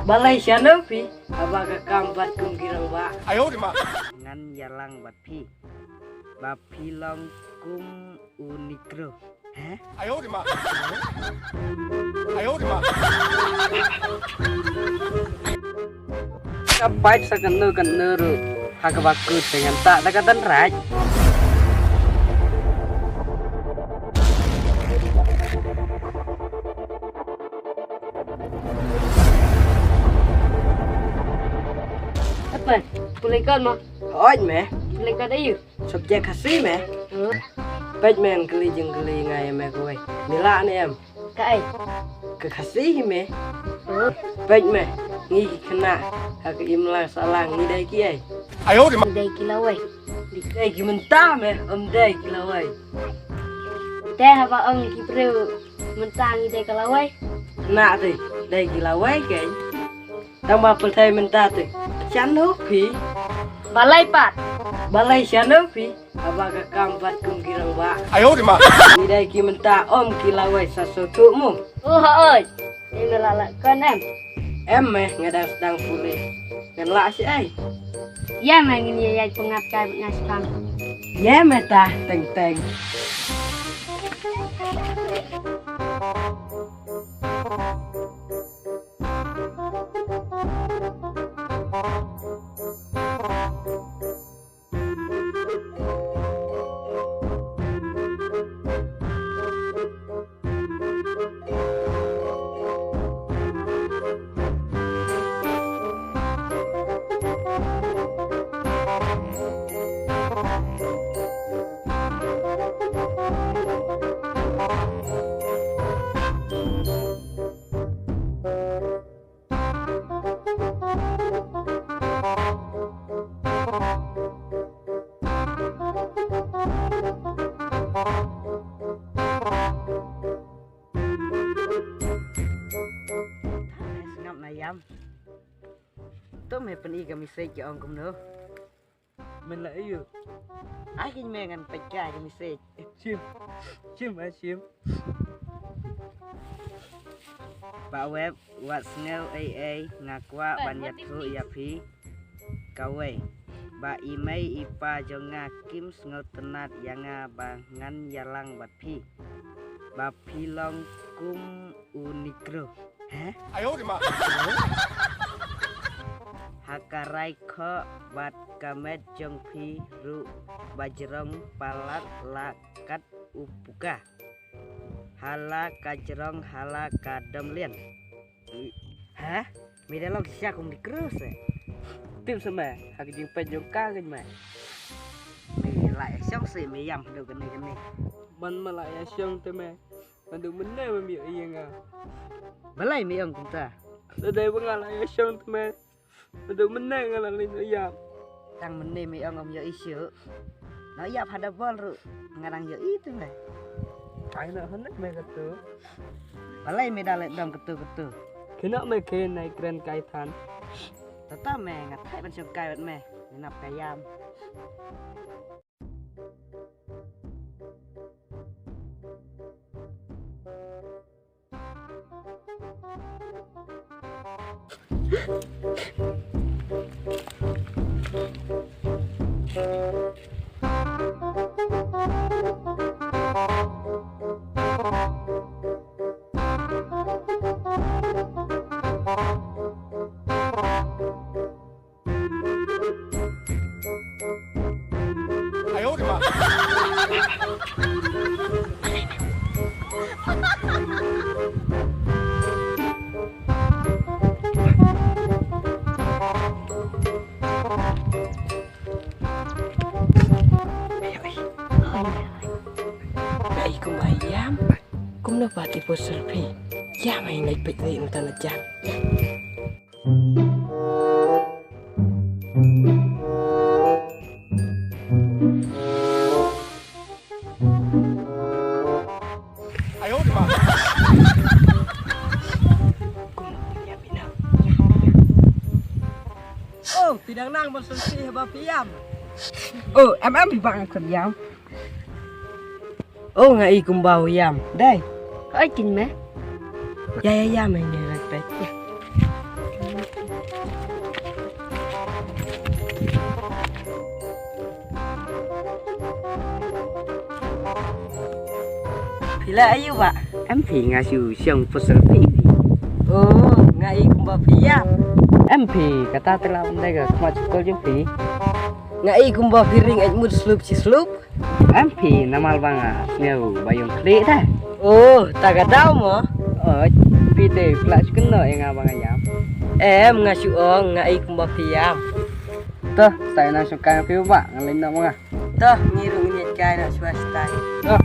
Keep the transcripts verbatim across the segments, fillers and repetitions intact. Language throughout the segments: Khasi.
Balei shano phi? Haba ka kam bad kum ki rangbah. Ngan ïalang bad phi. Ba phi long kum u Negro. Heh? Ka pait sa kano kano ruh ha kaba kut te ngan tah da ka dang rai. Apa? Pulih kau mah. Oi me. Pulih kau dah you. Subjek Khasi me. Peit me, kylli jingkylli nga ïa me kawei. Me lah ne em? Kaei? Ka Khasi hi me. Peit me, ngi ki khynnah ha ka imlang sahlang ngi dei kiei? Ngi dei ki lawei. Ngi dei ki mynta me, ym dei ki lawei. Te haba ong ki briew mynta ngi dei ki lawei. Khynnah te dei ki lawei keiñ. Tang ba pyrthei mynta te. Shano phi? Balei pat? Balei shano phi? Haba ka kam bad kum ki rangbah. Ngi dei ki mynta, ym ki lawei, sa sngewthuh mo. Oh hooid. Ïa me lah lah kon em? Em me, nga dang sdang pule. Ngan lah shaei? Ïa me, ngin ïa ïaid pyngngad kai bad nga shaphang. Ïa me ta, teng teng. Sngap na ïam. To me pyni ka message ki ong kumno. Men la ayu. Ai kin me ngan peit ka ka message. Shim. Shim ai shim. Bah Web, wat sngew ei ei, nga kwah ban ïathuh ïa phi kawei. Ba i mei i pa jong nga kim sngewtynnat ïa nga ba ngan ïalang bad phi. Ba phi long kum u Negro. Heh? Ha ka rai khoh bad ka met jong phi ruh ba jrong palat la kat u puka. Ha la ka jrong ha la ka dom lian. Heh? Me da long shisha kum Negro se. Tip sa me, ha ka jingpeit jong ka kein me. Me la ïa shong se me ïam haduh kane kane. Man me la ïa shong te me. Haduh mynne mem ïohi ïa nga. Balei me ong kumta? Lada dei ba nga la ïa shong te me, haduh mynne nga la leit ïap. Tang mynne me ong ym ïohi shuh. Noh ïap ha double ruh nga dang ïohi te me. Ai noh hangne me katu. Balei me da leit dom katu katu? Kynnoh me keiñ nai kren kai than. Tata me nga thait ban shong kai bad me. Me nap ka ïam. Ai, kumba ïam. Kumno pat i bot selfie. Ïam, ai ngai peit ni mynta na jan. Oh, phi dang nang bot selfie haba phi ïam. Oh, em em phi bang khot ïam. Oh, nga i kumba u ïam. Dei. Oi, kin me. Ïa, ïa, ïa, me ngi rat peit. Ïa. Da ayu ba? Em phi, nga shu shong put selfie phi. Oh, nga i kumba phi ïam. Em phi, kata te la ym dei ka khmat skul jong phi. Nga i kumba phi ring ej mut slup chi slup. Em phi, namar ba nga sngew ba ïong khlieh da. Oh, ta ka daw mo? Oh, phi te pla shu kynnoh ïa nga ba nga ïam. Em, nga shu ong nga i kumba phi ïam. To, sa ïa na shu kai phi ba nga leit noh ma nga. To, ngi ruh ngin ïa kai noh shuwa shatai. To.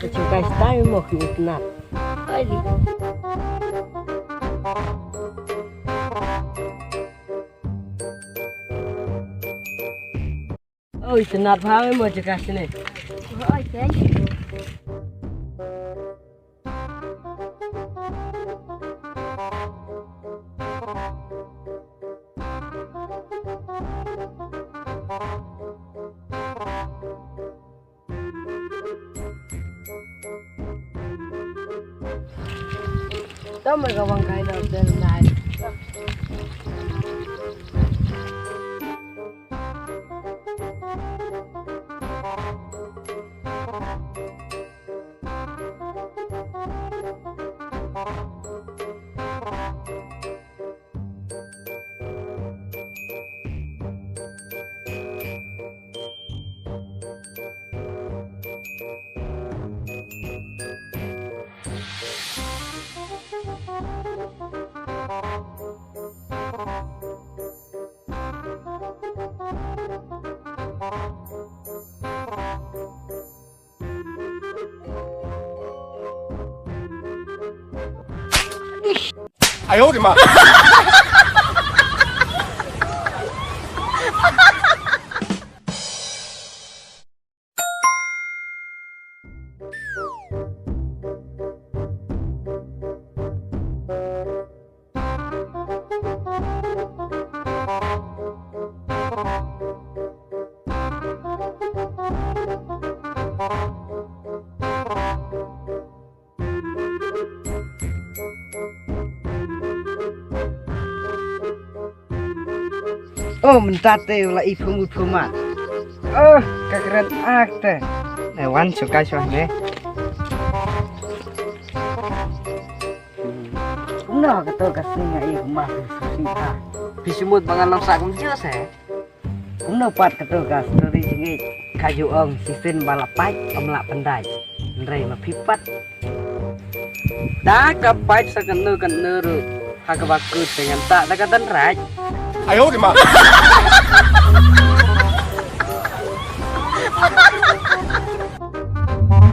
Ka shu kai shatai mo ki itynnat. Ai di. Oi, itynnat bha mo jaka shane. Oi, kai. Tama ka bang kai na hotel nai. Oh, mynta te u la i phu mut phu mat. Oh, ka kren ak te. Ne wan shu kai shuwa ne. Kumno kato ka sngi nga i kumba phi shu sih ha. Phi shu mut ba ngan ym sah kumjuh se. Kumno pat kato ka story jingïeit ka ju ong shisien ba la pait ym lah pyndait. Hynrei ma phi pat. Da ka pait sa kano kano ruh ha kaba kut te ngan tah da ka dang rait. Ayo di ma.